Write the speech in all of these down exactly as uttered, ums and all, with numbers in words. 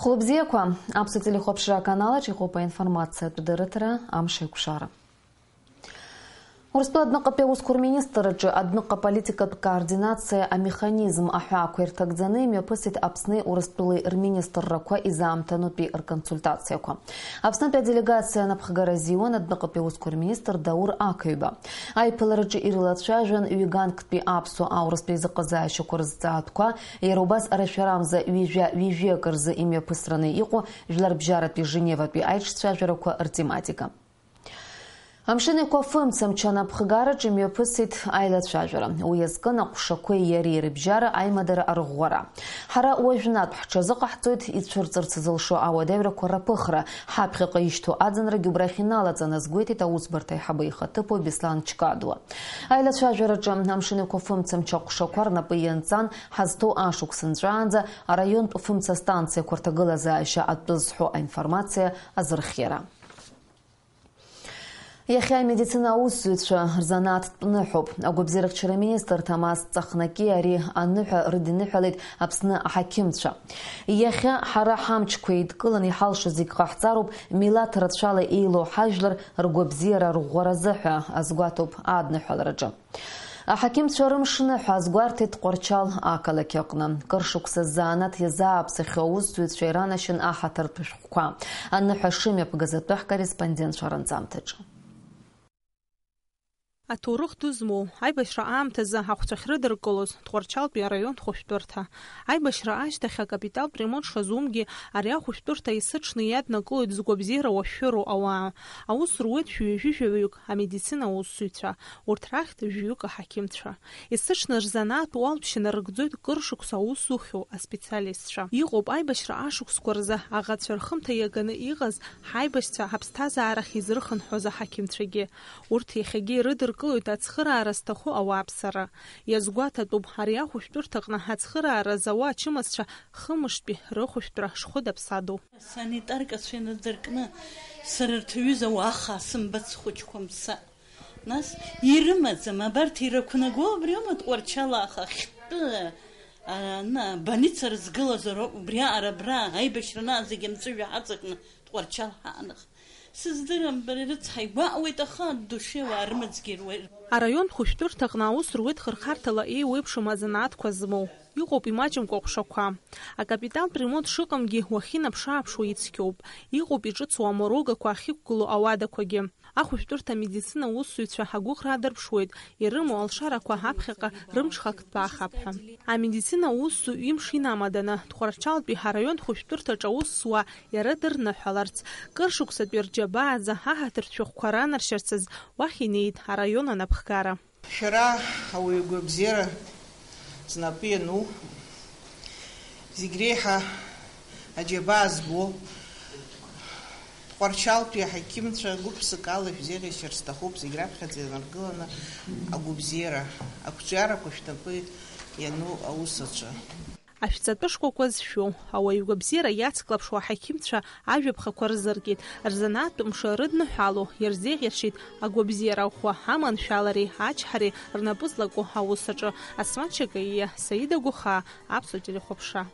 Хәлыбзиақәа, Аԥсуа телехәаԥшра аканалаҿ иҟоуп аинформациатә дырраҭара, амш еиқәшара. Урыстәыла адәныҟатәи аусқәа рминистрраҿы адәныҟа политикатә координациа амеханизм аҳәаақәа ирҭагӡаны имҩаԥысит Аԥсни Урыстәылеи рминистррақәа изаамҭанутәи рконсультациақәа. Аԥснытәи аделегациа анапхгара зиуан адәныҟатәи аусқәа рминистр Даур Ақаҩба. Аиԥылараҿы ирылацәажәан ҩганктәи аԥсуа-аурыстәи еизыҟазаашьақәа рызҵаатәқәа, иара убас рашәарамза ҩажәа-ҩажәи акы рзы имҩаԥысраны иҟоу Жәларбжьаратәи Женеватәи аиҿцәажәарақәа ртематика. Амшын Еиқәа фымца мчы анапхгараҿы имҩаԥысит аилацәажәара. Уи азкын аҟәшақәеи иареи рыбжьара аимадара арӷәӷәара. Ҳара уажәнатә ҳҽазыҟаҳҵоит ицәырҵырц зылшо ауадаҩрақәа раԥыхра, ҳаԥхьаҟа ишьҭоу аӡынрагьы убрахь иналаҵаны, азгәеиҭеит аусбарҭа аиҳабы ихаҭыԥуаҩ Беслан Чкадуа. Аилацәажәараҿы Амшын Еиқәа фымца мчы аҟәшақәа рнапы ианҵан, ҳазҭоу ашықәс нҵәаанӡа араионтә фымца станциақәа рҭагылазаашьа атәы зҳәо аинформациа азырхиара. Иахьа амедицина аусзуҩцәа рзанааҭтә ныҳәоуп. Агәабзиарахьчара аминистр Ҭамаз Ҵахнаки ари аныҳәа рыдиныҳәалеит Аԥсны аҳақьымцәа. Иахьа ҳара ҳамчқәа еидкыланы иҳалшо зегь ҟаҳҵароуп, милаҭ рацәала еилоу ҳажәлар ргәабзиара арӷәӷәаразы ҳәа азгәаҭоуп адныҳәалараҿы. Аҳақьымцәа рымшныҳәа азгәарҭеит Тҟәарчал ақалақь аҟны. Кыр шықәса ззаанаҭ иазааԥсахьоу аусзуҩцәа иранашьан аҳаҭыртә шәҟәқәа. Аныҳәа шымҩаԥгаз атәы ҳкорреспондентцәа ранҵамҭаҿы. Аҭоурых ду змоу, аибашьра аамҭазы ахәцәа ахьрыдыркылоз Тҟәарчалтәи араион хәышәтәырҭа. Аибашьра ашьҭахь акапиталтә ремонт шазумгьы, ари ахәышәтәырҭа есыҽны иаднакылоит згәабзиара уашәшәыроу ауаа. Аус руеит шәи ҩажәи жәаҩык амедицина аусзуҩцәа, урҭ рахьтә жәаҩык аҳақьымцәа. Есыҽны рзанааҭтә уалԥшьа нарыгӡоит кыр шықәса аус зухьоу аспециалистцәа. Иҟоуп аибашьра ашықәсқәа рзы аӷацәа рхымҭа иаганы иҟаз ҳаибашьцәа аԥсҭазаарахь изырхынҳәуаз аҳақьымцәагьы. Урҭ иахьагьы ирыдыркылоит ацхыраара зҭаху ауааԥсыра. Иазгәаҭатәуп, ари ахәышәтәырҭаҟны ацхыраара зауа ачымазцәа хымыштәи рыхәышәтәра шхәыдаԥсадоу. Санитаркацәа инадыркны, сара арҭ аҩыза уаха сымбац схәыҷқәа мца. Нас ирымаӡам, абарҭ ирықәнаго убри аума Тҟәарчал аха хьтәы, а, на, больница рызгылазароуп, убриаҟара абра аибашьра анаан зегьы амҵәыжәҩа ҳаҵакны Тҟәарчал ҳааных. Сыздырам, бара рыцҳа игәаҟуеит, аха адушьеуаа рымаҵгьы руеит. Араион хәышәтәырҭаҟны аус руеит хырхарҭала еиуеиԥшым азанааҭқәа змоу. Иҟоуп имаҷымкәа аҟәшақәа. Акапиталтә ремонт шыҟамгьы уахьынаԥш-ааԥшуа ицқьоуп. Иҟоуп иҿыцу аморогақәа ахьықәгылоу ауадақәагьы. Ахәышәтәырҭа амедицина усзуҩцәа агәыӷра аадырԥшуеит, ирымоу алшарақәа аԥхьаҟа рымҽхак ҭбаахап ҳәа. Амедицина усзуҩ имш инамаданы, Тҟәарчалтәи араион хәышәтәырҭаҿы аус зуа иара дырныҳәаларц, кыр шықәсатәи рџьабааӡа аҳаҭыртә шәҟәқәа ранаршьарц азы уахь инеит араион анапхгара. Шәара ауаҩы гәабзиара знапы иану, зегь реиҳа аџьабаа збо, Тҟәарчалтәи аҳақьымцәа гәык-ԥсык ала шәзеиӷьасшьар сҭахуп, зегь раԥхьаӡа инаргыланы агәабзиара, ақәҿиарақәа шәнапы иану аус аҿы. Ашәҵатәы шкәакәа зшәу, ауаҩы гәабзиара иацклаԥшуа аҳақьымцәа ажәаԥхақәа рзыркит, рзанааҭтә мшы рыдныҳәало иарзеиӷьаршьеит агәабзиара ӷәӷәа аманшәалареи ачҳареи рнапы злаку аус аҿы. Асмаҭ Шьакаиа, Саида Гәыхаа, Аԥсуа телехәаԥшра.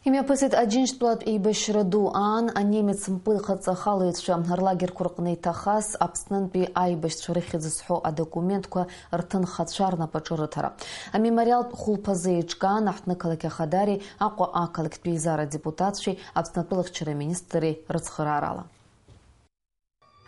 Имҩаԥысит Аџьынџьтәылатә еибашьра ду аан анемец мпыҵахалаҩцәа рлагерьқәа рҟны иҭахаз Аԥснынтәи аибашьцәа рыхьӡ зҳәо адокументқәа рҭынхацәа рнапаҿы рыҭара. Амемориалтә хәылԥазы еиҿкаан аҳҭнықалақь ахадари Аҟәа ақалақьтә еизара адепутатцәеи Аԥсны атәылахьчара аминистри рыцхыраарала.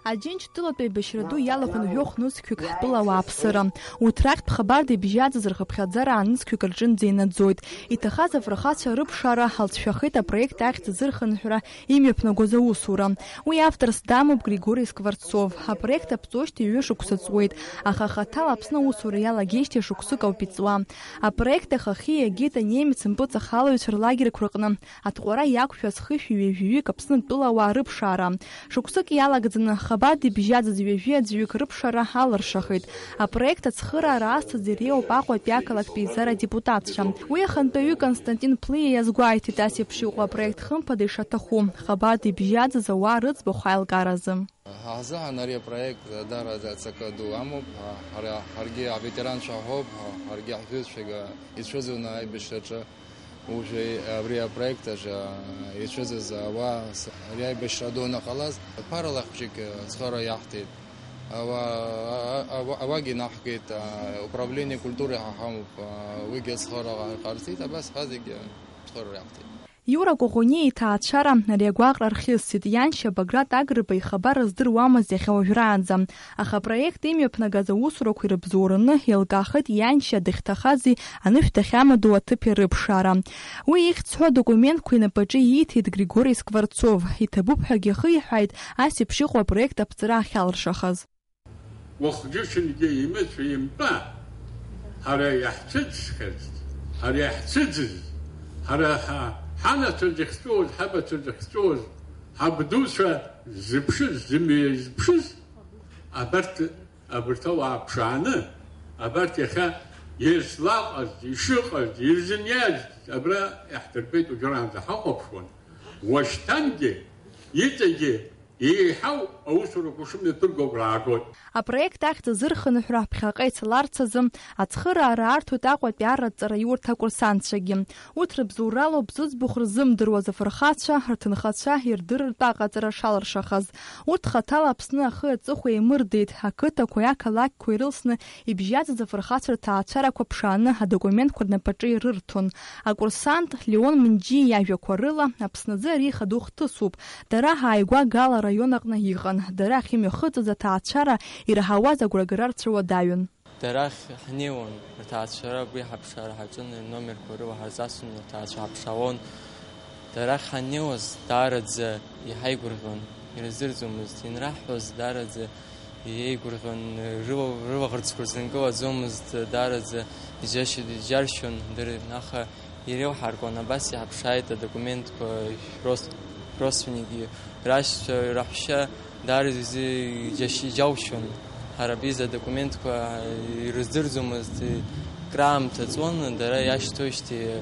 Аџьынџьтәылатә еибашьра ду иалахәын жәохә нызқьҩык ҳтәыла ауааԥсыра. Урҭ рахьтә хабарда ибжьаӡыз рхыԥхьаӡара аанызқьҩык рҿынӡа инаӡоит. Иҭахаз афырхацәа рыԥшаара ҳалҵшәахеит апроект ахьӡ азырхынҳәра имҩаԥнагоз аусура. Уи авторс дамоуп Григори Скворцов. Апроект аԥҵуеижьҭеи ҩышықәса ҵуеит, аха ахаҭала Аԥсны аусура иалагеижьҭеи шықәсык ауп иҵуа. Апроект ахахьы иагеит анемец мпыҵахалаҩцәа рлагерьқәа рҟны. Аҭҟәара иақәшәаз хышәи ҩажәаҩык Аԥсны атәылауаа рыԥшаара. Шықәсык иалагӡаны, хабарда ибжьаӡыз ҩажәи аӡәҩык рыԥшаара алыршахеит. Апроект ацхыраара азҭаз иреиуоуп Аҟәатәи ақалақьтә еизара адепутатцәа. Уи ахантәаҩы Константин Плиа иазгәеиҭеит, ас еиԥш иҟоу апроект хымԥада ишаҭаху, хабарда ибжьаӡыз ауаа рыӡбахә аилкааразы. Ҳазыҳәан ари апроект даара ацакы ду амоуп. Ҳара, ҳаргьы аветеранцәа ҳоуп, ҳаргьы ҳжәытәшәага ицәыӡуаны аибашьраҿы Уажәы абри апроект аҿы ицәыӡыз ауаа с-, ари аибашьра ду анаҟалаз, ԥарала хәҷык ацхыра иаҳҭеит. Ауаа, ауа-, ауаагьы наҳгеит, а, управление культуры ҳа ҳамоуп, а, уигьы ацхыра ҟа-, ҟарҵеит, абас ҳа зегьы ацхыра иаҳҭеит. Иура Коӷониа иҭаацәара ари агәаҟра рхьысит, ианшьа Баграт Агрба ихабар здыруамызт иахьа уажәраанӡа. Аха апроект имҩаԥнагаз аусурақәа ирыбзоураны еилкаахеит ианшьа дахьҭахази анышә дахьамадоу аҭыԥи рыԥшаара. Уи ихьӡ зҳәо адокументқәа инапаҿы ииҭеит Григори Скворцов. Иҭабуп ҳәагьы ахы иҳәааит ас еиԥш иҟоу апроект аԥҵара ахьалыршахаз. Уахгьы-ҽынгьы имыцәа-имтәа, ҳара иаҳцәыӡхьаз, ҳара иаҳцәыӡыз, ҳара ҳа-, ҳанацәа зыхьҵәуаз, ҳабацәа зыхьҵәуаз, ҳабдуцәа ззыԥшыз, зымҩа зыԥшыз, абарҭ, абарҭ ауаа ԥшааны, абарҭ иахьа излаҟаз, ишыҟаз, ирзыниаз, абра иаҳдырбеит, уажәраанӡа ҳахәаԥшуан. Уашьҭангьы, иҵегьы еиҳау аусурақәа шымҩаԥырго агәра аагоит. Апроект ахьӡ азырхынҳәра ԥхьаҟа ицаларц азы ацхыраара арҭоит Аҟәатәи арратә ҵараиурҭа акурсантцәагьы. Урҭ рыбзоуралоуп зыӡбахә рзымдыруаз афырхацәа, рҭынхацәа ирдырыртә аҟаҵара шалыршахаз. Урҭ хаҭала Аԥсны ахи аҵыхәеи еимырдеит, ақыҭақәеи ақалақьқәеи рылсны ибжьаӡыз афырхацәа рҭаацәарақәа ԥшааны адокументқәа рнапаҿы ирырҭон. Акурсант Леон Минџьиа иажәақәа рыла, Аԥсны азы ари ихадоу хҭысуп. Дара ааигәа Гала араион аҟны иҟан. Дара ахьымҩахыҵыз аҭаацәара ираҳауаз агәрагара рцәа уадаҩын. Дара ахь ҳнеиуан, рҭаацәара абри ҳаԥшаара ҳаҿын, рномерқәа рыла ҳарзасуан, рҭаацәа ҳаԥшаауан. Дара ахь ҳаннеиуаз, даараӡа иҳаигәырӷьон, ирыздырӡомызт, инраҳҳәоз даараӡа иеигәырӷьон, рыла-, рылаӷырӡқәа рзынкылаӡомызт, даараӡа иџьаршьон, иџьаршьон, дыр-, аха иреиҳаркуан, абас иҳаԥшааит адокументқәа, шәрос-, шәросственник, рашьцәа, раҳәшьа, даараӡа изы иџьашь-, иџьаушьон. Ҳара абри изы адокументқәа ирыздырӡомызт, краамҭа ҵуан, дара иашьҭоижьҭеи,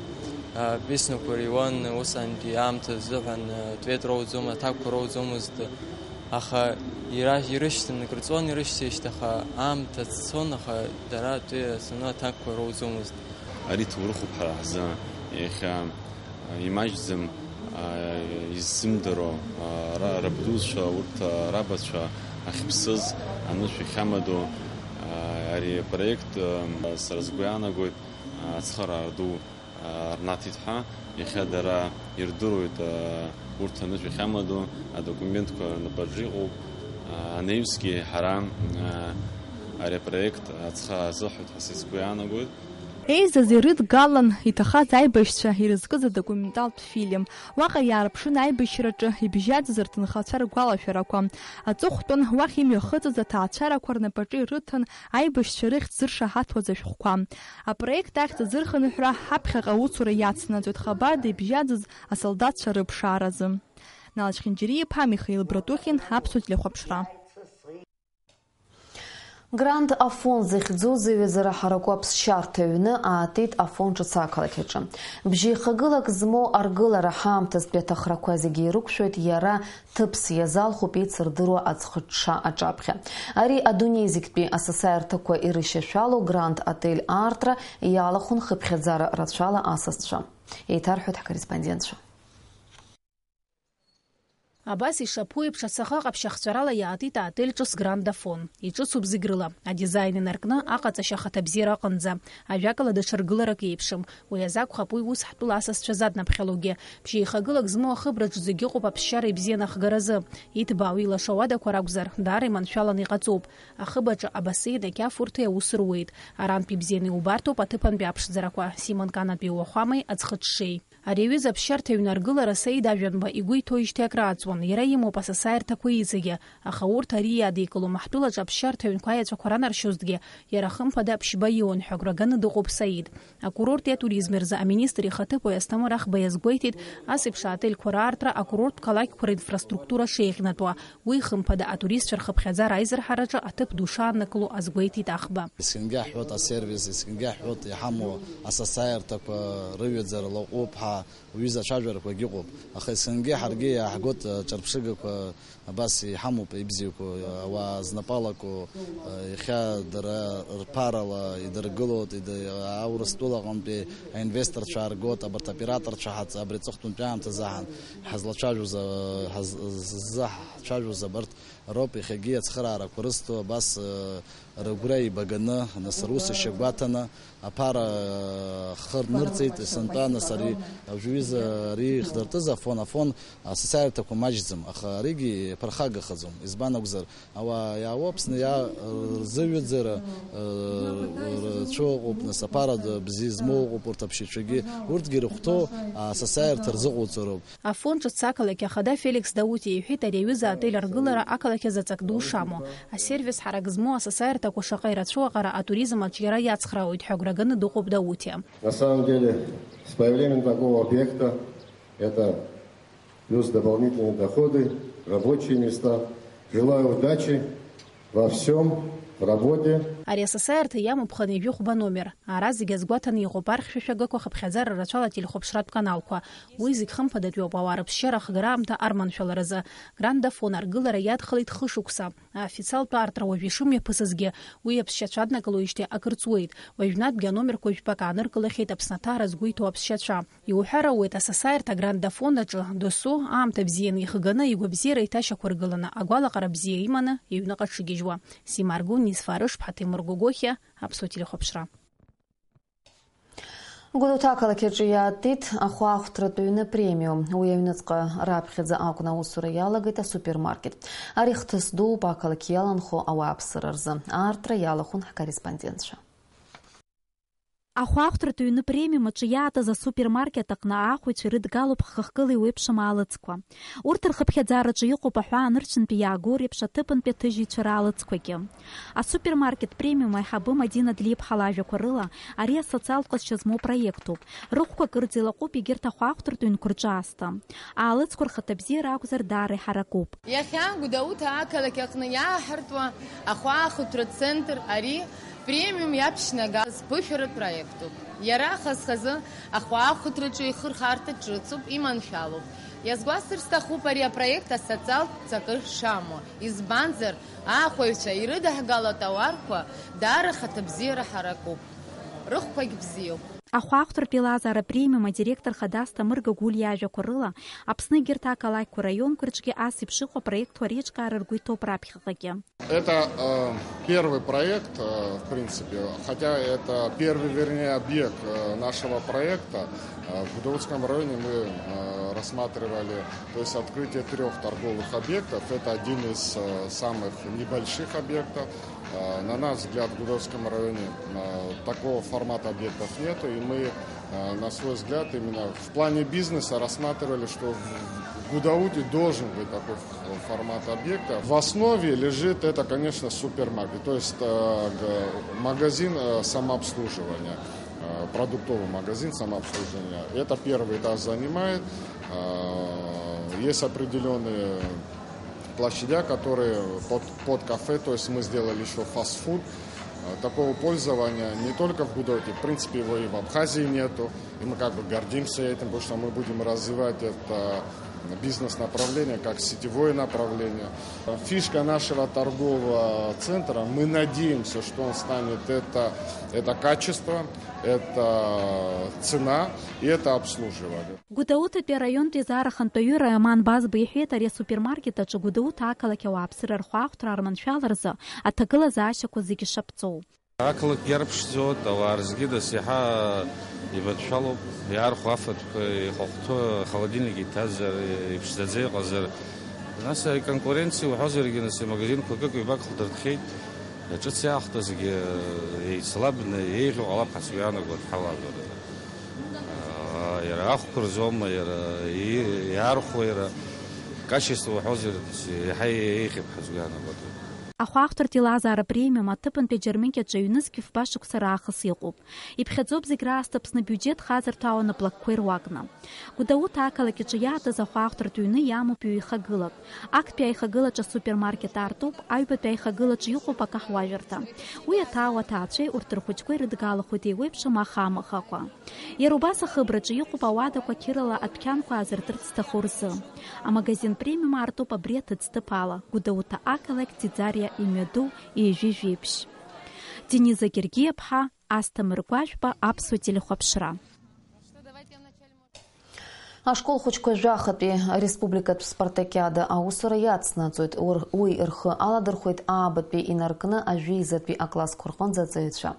а, письмақәа риуан, усҟантәи аамҭа азыҳәан, а, тәеит роуӡом, аҭакқәа роуӡомызт. Аха ира-, ирышьҭан, акыр ҵуан ирышьҭеижьҭеи, аха аамҭа цон, аха дара атәы иацаны аҭакқәа роуӡомызт. Ари ҭоурыхуп ҳара ҳзы. Иахьа, а, имаҷӡам, а, иззымдыруа, а, ра-, рабдуцәа, урҭ, а, рабацәа ахьԥсыз, анышә ахьамадоу, а, ари апроект, а, сара сгәы иаанагоит, а, ацхыраара ду рнаҭеит ҳәа, иахьа дара ирдыруеит, урҭ анышә иахьамадоу адокументқәа рнапаҿы иҟоуп. Анаҩсгьы ҳара ари апроект ацха азыҳәоит ҳәа са сгәы иаанагоит. Еизаз ирыдгалан иҭахаз аибашьцәа ирызкыз адокументалтә фильм. Уаҟа иаарԥшын аибашьраҿы ибжьаӡыз рҭынхацәа ргәалашәарақәа. Аҵыхәтәан уахь имҩахыҵыз аҭаацәарақәа рнапаҿы ирыҭан аибашьцәа рыхьӡ зыршаҳаҭуаз ашәҟәқәа. Апроект ахьӡ азырхынҳәра ҳаԥхьаҟа аусура иацнаҵоит хабарда ибжьаӡыз асолдаҭцәа рыԥшааразы. Нала Чхинџьариа-иԥа, Михаил Братухин, Аԥсуа телехәаԥшра. Гранд Афон захьӡу зыҩаӡара ҳараку аԥсшьарҭа аҩны аатит Афон ҿыц ақалақь аҿы. Бжьеихагылак змоу аргылара ҳаамҭазтәи аҭахрақәа зегьы ирықәшәоит иара ҭыԥс иазалхуп еицырдыруа аӡхыҽҽа аҿаԥхьа. Ари адунеи зегьтәи асасааирҭақәа ирышьашәалоу Гранд Отель аартра иалахәын хыԥхьаӡара рацәала асасцәа. Еиҭарҳәоит ҳкорреспондентцәа. Абас ишаԥу еиԥш, ацаха ҟаԥшь ахҵәарала иаатит аотель ҿыц Гранд Афон. Иҿыцуп зегь рыла, адизаин инаркны, аҟаҵашьа ахаҭабзиара аҟынӡа. Ажәакала, даҽа ргыларак еиԥшым. Уи азы акәхап уи ус ҳтәыла асасцәа заднаԥхьалогьы. Бжьеихагылак змоу ахыбраҿ зегь ыҟоуп аԥсшьара ибзианы ахгаразы. Иҭбаау илашо ауадақәа ракәзар, даара иманшәаланы иҟаҵоуп. Ахыбаҿы абасеин, ақьаф урҭи аус руеит. Арантәи ибзианы иубарҭоуп аҭыԥантәи аԥшӡарақәа, Симон Канатәи уахәамеи аӡхыҽҽеи. Ари аҩыза аԥсшьарҭа аҩны аргылара Саид Ажәанба игәы иҭоуижьҭеи акрааҵуан, иара имоуп асасааирҭақәа иҵегьы, аха урҭ ари иадикылом, ҳтәылаҿы аԥсшьарҭа аҩнқәа аеҵәақәа ранаршьозҭгьы, иара хымԥада ԥшьба иуан ҳәа агәра ганы дыҟоуп Саид. Акурорти атуризми рзы аминистри ихаҭыԥуаҩ Асҭамыр Ахба иазгәеиҭеит, ас еиԥш аотельқәа раартра акурорттә қалақьқәа ринфраструктура шеиӷьнатәуа. Уи, хымԥада, атуристцәа рхыԥхьаӡара аизырҳараҿы аҭыԥ ду шааннакыло азгәеиҭеит Ахба. Есқьынгьы ҳҳәоит асервис, есқьынгьы ҳҳәоит иҳамоу асасааирҭақәа рыҩаӡара лаҟәуп ҳәа, Уҩыза ацәажәарақәагь ыҟоуп, аха есқьынгьы ҳаргьы иааҳгоит, ы, ҿырԥшыгақәа абас иҳамоуп, ибзиақәоу, ы, ауаа знапы алаку, ы, иахьа дара рԥарала идыргылоит, ида-, Аурыстәыла аҟынтәи аинвесторцәа ааргоит, абарҭ аоператорцәа ҳаҵ-, абри аҵыхәтәантәи аамҭазы ҳан-, ҳазлацәажәоз, ы, ҳаз-, ззаҳцәажәоз абарҭ роуп иахьагьы ацхыраарақәа рызҭо, абас, ы, рыгәра еибаганы, нас рус ишьагәаҭаны, аԥара, ы, хы рнырҵеит, сынтәа, нас ари уажәы ҩыза ари ихдыртыз Афон, Афон асасааирҭақәа маҷӡам, аха аригьы иаԥырхагахаӡом. Избан акәзар, ауаа иаауа Аԥсны иа-, рзыҩаӡара, ы, рацәоу ыҟоуп, нас аԥара д-, бзиа змоу ыҟоуп, урҭ аԥшьацәагьы, урҭгьы ирыхәҭоу асасааирҭа рзыҟауҵароуп. Афон ҿыц ақалақь ахада Феликс Даутиа иҳәеит, ари аҩыза атель аргылара ақалақь азы ҵак ду шамоу, асервис ҳарак змоу асасааирҭақәа шаҟа ирацәоу аҟара атуризм аҿиара иацхраауеит ҳәа агәра ганы дыҟоуп Даутиа. На самом деле, с появлением такого объекта, это плюс дополнительные доходы, рабочие места. Желаю удачи во всём, в работе. Ари асасааирҭа иамоуп хынҩажәи хәба номер. Ара зегьы азгәаҭаны иҟоуп архьшәашәагақәа, хыԥхьаӡара рацәала ателехәаԥшратә каналқәа. Уи зегь хымԥадатәиуп ауаа рыԥсшьара ахгара аамҭа арманшәаларазы. Гранд Афон аргылара иадхалеит хышықәса. Аофициалтә аартра уажә ишымҩаԥысызгьы, уи аԥсшьацәа аднакылоижьҭеи акыр ҵуеит. Уажәнатәгьы аномерқәа жәпак ааныркылахьеит Аԥсны аҭаара згәы иҭоу аԥсшьацәа. Иуҳәар ауеит, асасааирҭа Гранд Афон аҿы досу аамҭа бзианы ихганы, игәабзиара иҭашьақәыргыланы, агәалаҟара бзиа иманы иҩныҟа дшыгьежьуа. Сима Аргәын, Низфа Арышԥҳа, Ҭемыр Гогохиа, Аԥсуа телехәаԥшра. Гәдоуҭа ақалақь аҿы иаатит ахәаахәҭратә ҩны премиум. Уи аҩныҵҟа раԥхьаӡа акәын аусура иалагеит асупермаркет. Ари хҭыс дууп ақалақь иаланхо ауааԥсыра рзы. Аартра иалахәын ҳкорреспондентцәа. Ахәаахәҭратә ҩны премиум аҿы иаатыз асупермаркет аҟны аахәаҩцәа ирыдгалоуп хыхгыла еиуеиԥшым аалыҵқәа. Урҭ рхыԥхьаӡараҿы иҟоуп аҳәаа анырцәынтәи иаагоу реиԥш аҭыԥантәи аҭыжьыҩцәа раалыҵқәагьы. Асупермаркет премиум аиҳабы Мадина Длиԥҳа лажәақәа рыла, ари асоциалтә ҟазшьа змоу проектуп. Рыхәқәа кырӡа илаҟәуп егьырҭ ахәаахәҭратә ҩнқәа рҿы аасҭа. Аалыҵқәа рхаҭабзиара акәзар, даара иҳаракуп. Иахьа Гәдоуҭа ақалақь аҟны иааҳартуа ахәаахәҭратә центр ари премиум иаԥшьнагаз ԥышәаратә проектуп. Иара хаз-хазы ахәаахәҭраҿы ихырхарҭа ҿыцуп, иманшәалоуп. Иазгәасҭар сҭахуп ари апроект асоциалтә ҵакы шамоу, избанзар, аахәаҩцәа ирыдаҳгало атауарқәа даара хаҭабзиара ҳаракуп, рыхәқәагь бзиоуп. Ахәаахәҭратә еилазаара премиум адиректор хада Асҭамыр Гагәлиа иажәақәа рыла, Аԥсны егьырҭ ақалақьқәа, раионқәа рҿгьы ас еиԥш иҟоу апроектқәа реиҿкаара ргәы иҭоуп раԥхьаҟагьы. Это, э, первый проект, э, в принципе, хотя это первый, вернее, объект, э, нашего проекта. Э, в Гудовском районе мы, э, рассматривали, то есть открытие трёх торговых объектов. Это один из, э, самых небольших объектов. Э, на наш взгляд, в Гудовском районе, э, такого формата объектов нету, и мы, э, на свой взгляд, именно в плане бизнеса рассматривали, что в Гудауте должен быть такой ф-, формат объекта. В основе лежит это, конечно, супермаркет, то есть, э, г-, магазин, э, самообслуживания, э, продуктовый магазин самообслуживания. Это первый этаж занимает. Э, есть определённые площадя, которые под, под кафе, то есть мы сделали ещё фастфуд. Э, такого пользования не только в Гудоуте, в принципе, его и в Абхазии нету. И мы как бы гордимся этим, потому что мы будем развивать это бизнес-направление как сетевое направление. Фишка нашего торгового центра, мы надеемся, что он станет, это, это качество, это цена и это обслуживание. Гәдоуҭатәи араионтә еизара ахантәаҩы Раиман Базба иҳәеит, ари асупермаркет аҿы Гәдоуҭа ақалақь ауааԥсыра рхәаахәҭра арманшәаларазы аҭагылазаашьақәа зегьы шаԥҵоу. Ақалақь иарԥшӡоит, ауаа рзгьы дас иаҳа иманшәалоуп, иаархәо афатәқәа, ихахәҭоу ахолодильник иҭазар, иԥшӡаӡа иҟазар. Нас иконкуренциа уҳәозаргьы, нас имагазинқәа акык-ҩбак хдыртхьеит, ҿыц иаахәҭазгьы еицлабны еиӷьу ҟалап ҳәа сгәы иаанагоит ҳауаажәлар. Аа, иара ахәқәа рзоума, иара и-, иаархәо, иара качество уҳәозар, иаҳа еиӷьуп ҳәа сгәы иаанагоит. Ахәаахәҭратә еилазаара апремиа аҭыԥантәи аџьармыкьаҿы ҩнызқь фба шықәса раахыс иҟоуп. Иԥхьаӡоуп зегь раасҭа Аԥсны абиуџьеҭ хазырҭәаауа наплакқәа ируакны. Гәдоуҭа ақалақь аҿы иаатыз ахәаахәҭратә ҩны иамоуп ҩ-еихагылак. Актәи аихагылаҿы асупермаркет аартуп, аҩбатәи аихагылаҿы иҟоуп акаҳуажәырҭа. Уи аҭаау аҭаацәеи урҭ рхәыҷқәеи ирыдгалахоит еиуеиԥшым аха-амахақәа. Иара убас ахыбраҿы иҟоуп ауадақәа қьырала адәқьанқәа аазыртырц зҭаху рзы. Амагазин премиум аартуп абри аҭыӡҭыԥ ала, Гәдоуҭа ақалақь Ӡиӡариа имҩаду ҩажәи жәиԥшь. Дениза Гергиаԥҳа, Асҭамыр Гәажәба, Аԥсуа телехәаԥшра. Ашкол хәыҷқәа жәахатәи ареспубликатә спартакиада аусура иацнаҵоит. Ур-, уи рхы аладырхәеит аабатәи инаркны ажәеизатәи аклассқәа рҟынӡа аҵаҩцәа.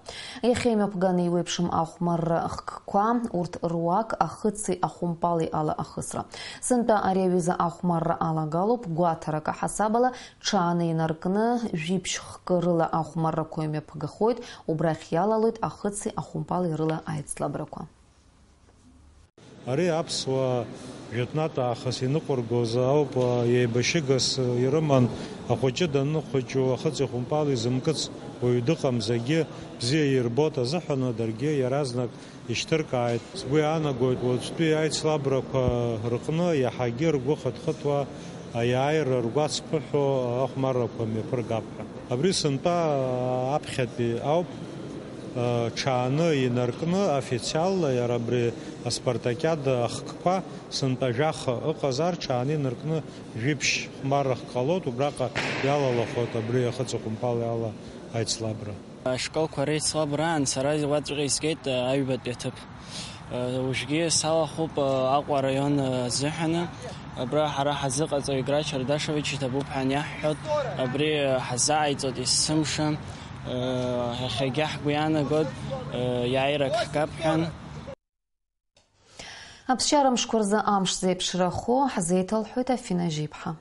Иахьа имҩаԥганы еиуеиԥшым ахәмарра хкқәа, урҭ руак ахыци ахәымпали ала ахысра. Сынтәа ари аҩыза ахәмарра алагалоуп, гәаҭарак аҳасабала, ҽааны инаркны жәиԥшь хкы рыла ахәмаррақәа имҩаԥгахоит, убрахь иалалоит ахыци ахәымпали рыла аицлабрақәа. Ари аԥсуаа жәытәнатә аахыс иныҟәыргоз ауп, еибашьыгас ирыман, ахәыҷы даныхәыҷу ахыҵи ахәымпали зымкыц уаҩ дыҟам, зегьы бзиа ирбоит азыҳәан, даргьы иаразнак ишьҭыркааит. Сгәы иаанагоит, уаҵәтәи аицлабрақәа рҟны иаҳагьы ргәы хыҭхыҭуа, аиааира ргәацԥыҳәо ахәмаррақәа мҩаԥыргап ҳәа. Абри сынтәа аԥхьатәи ауп, ҽааны инаркны официалла иара абри аспартакиада ахкқәа сынтәа жәаха ыҟазар, ҽааны инаркны жәиԥшь хәмаррахк ҟалоит, убраҟа иалалахоит абри ахыҵи ахәымпали ала аицлабра. Ашколқәа реицлабраан сара уаҵәҟьа изгеит аҩбатәи аҭыԥ. Уажәгьы салахәуп Аҟәа араион азыҳәаны. Абра ҳара ҳазыҟаҵаҩ Грач Ардашевич иҭабуп ҳәа аниаҳҳәоит, абри ҳазааиҵоит есымша. Иахьагьы ҳгәы иаанагоит, иааирак ҳгап ҳәа. Аԥсшьара мшқәа рзы амш зеиԥшрахо ҳзеиҭалҳәоит Афина Жиԥҳа.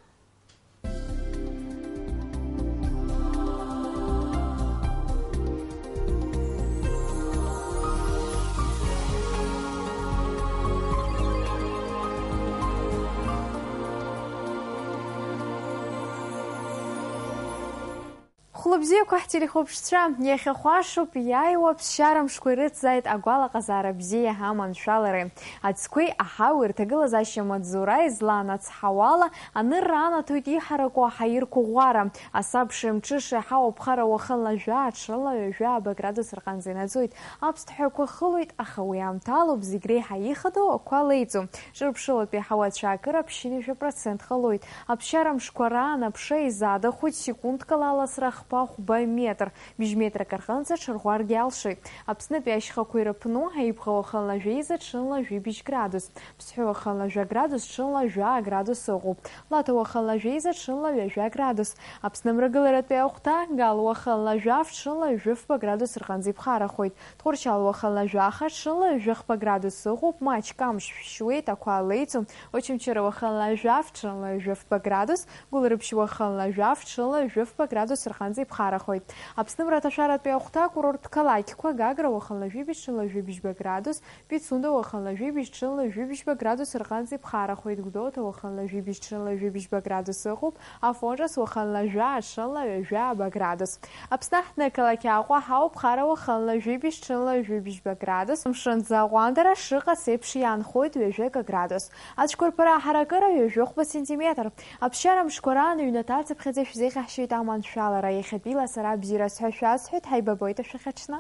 Хәлыбзиақәа ҳтелехәаԥшцәа, иахьа хәашоуп иааиуа аԥсшьара мшқәа ирыцзааит агәалаҟазаара бзиа аманшәалареи. Аӡқәеи аҳауеи рҭагылазаашьа маҵзура излаанацҳауала, анырра анаҭоит иҳараку аҳаирқәа ӷәӷәара. Асабшеи амҽышеи аҳауа ԥхара уахынла жәаа, ҽынла ҩажәа градус рҟынӡа инаӡоит. Аԥсҭҳәақәа хылоит, аха уи аамҭалоуп зегь реиҳа ихадоу ақәа леиҵо. Ҿырԥшылатәи аҳауа ацәаакыра ԥшьынҩажәа процент ҟалоит. Аԥсшьара мшқәа раан аԥша изаадахоит секундкала аласра ахԥа хәба метр, быжь метрак рҟынӡа ҽырӷәӷәаргьы алшоит. Аԥснытәи ашьхақәа ирыԥну, Аибӷа уахынла жәеиза, ҽынла жәибжь градус, Ԥсҳәы уахынла жәа градус, ҽынла жәаа градус ыҟоуп, Лаҭа уахынла жәеиза, ҽынла ҩажәа градус, Аԥсны амрагыларатәи ахәҭа, Гал уахынла жәаф, ҽынла ҩажәифба градус рҟынӡа иԥхарахоит. Тҟәарчал уахынла жәаха, ҽынла ҩажәихба градус ыҟоуп, маҷк амш шәшьуеит, ақәа леиҵом. Очамчыра уахынла жәаф, ҽынла ҩажәифба градус, Гәылрыԥшь уахынла жәаф, ҽынла ҩажәифба градус рҟынӡа иԥхарахоит. Аԥсны мраҭашәаратәи ахәҭа, акурорттә қалақьқәа, Гагра уахынла жәибжь, ҽынла жәибжьба градус, Пицунда уахынла жәибжь, ҽынла жәибжьба градус рҟынӡа иԥхарахоит, Гәдоуҭа уахынла жәибжь, ҽынла жәибжьба градус ыҟоуп, Афон Ҿыц уахынла жәаа, ҽынла ҩажәааба градус. Аԥсны аҳҭнықалақь Аҟәа ҳауп, Хара уахынла жәибжь, ҽынла жәибжьба градус, мшынӡа аҟәандара шыҟац еиԥш иаанхоит ҩажәака градус. Ацәқәырԥара аҳаракыра ҩажәихәба сантиметр. Аԥсшьара мшқәа раан аҩнаҭа ацыԥхьаӡа шәзеиӷьаҳшьоит аманшәалара. Иахьатәиала сара бзиарас ҳәа шәасҳәоит, ҳаибабоит ашәахьаҽны.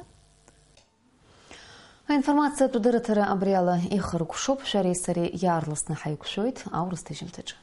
Аинформациатә дырраҭара абри ала ихыркәшоуп, шәареи сареи иаарласны ҳаиқәшәоит аурыс ҭыжьымҭаҿы.